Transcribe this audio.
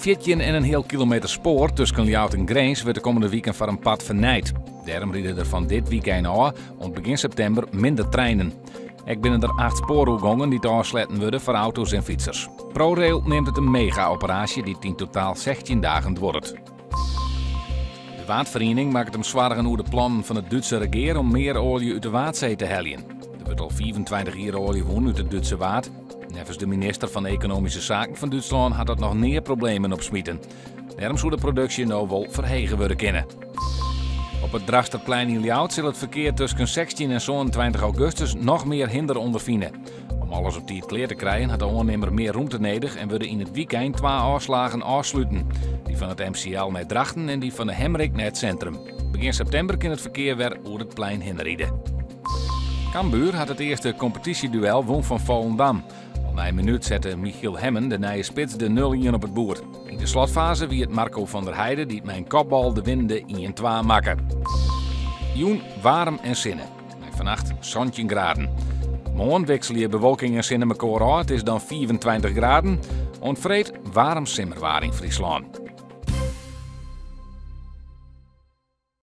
14 en in heal kilometer spoar tusken Ljouwert en Grins wurdt de kommende wiken foar in part fernijd. Dêrom ride der fan dit wykein ôf oant begjin septimber minder treinen. Ek binne der 8 spoaroergongen dy't ôfsletten wurde foar auto's en fytsers. ProRail neamt it in mega-operaasje dy't yn totaal 16 dagen duorret. De Waadferiening makket him soargen oer de plannen fan it Dútse regear om mear oalje út de Waadsee te heljen. Der wurdt al 25 jier oalje wûn út it Dútse Waad. Neffens de minister fan Ekonomyske Saken fan Dútslân hat dat noch nea problemen opsmiten. Dêrom soe de produksje no wol ferhege wurde kinne. Op it Drachtsterplein yn Ljouwert sil it ferkear tusken 16 en 27 augustus noch mear hinder ûnderfine. Om alles op tiid klear te krijen hat de oannimmer mear rûmte nedich en wurde yn it wykein twa ôfslagen ôfsluten. Dy fan it MCL nei Drachten en dy fan de Hemrik nei it sintrum. Begjin septimber kin it ferkear wer oer it plein hinne ride. Cambuur hat it earste kompetysjeduel wûn fan Volendam. Al nei in minút sette Michiel Hemmen, de nije spits, de 0-1 op it boerd. Yn de slotfaze wie it Marco van der Heide dy't mei in kopbal de winnende 1-2 makke. Jûn waarm en sinne. Mei fannacht 17 graden. Moarn wikselje bewolking en sinne mekoar ôf. It is dan 25 graden. Oant freed waarm simmerwaar yn Fryslân.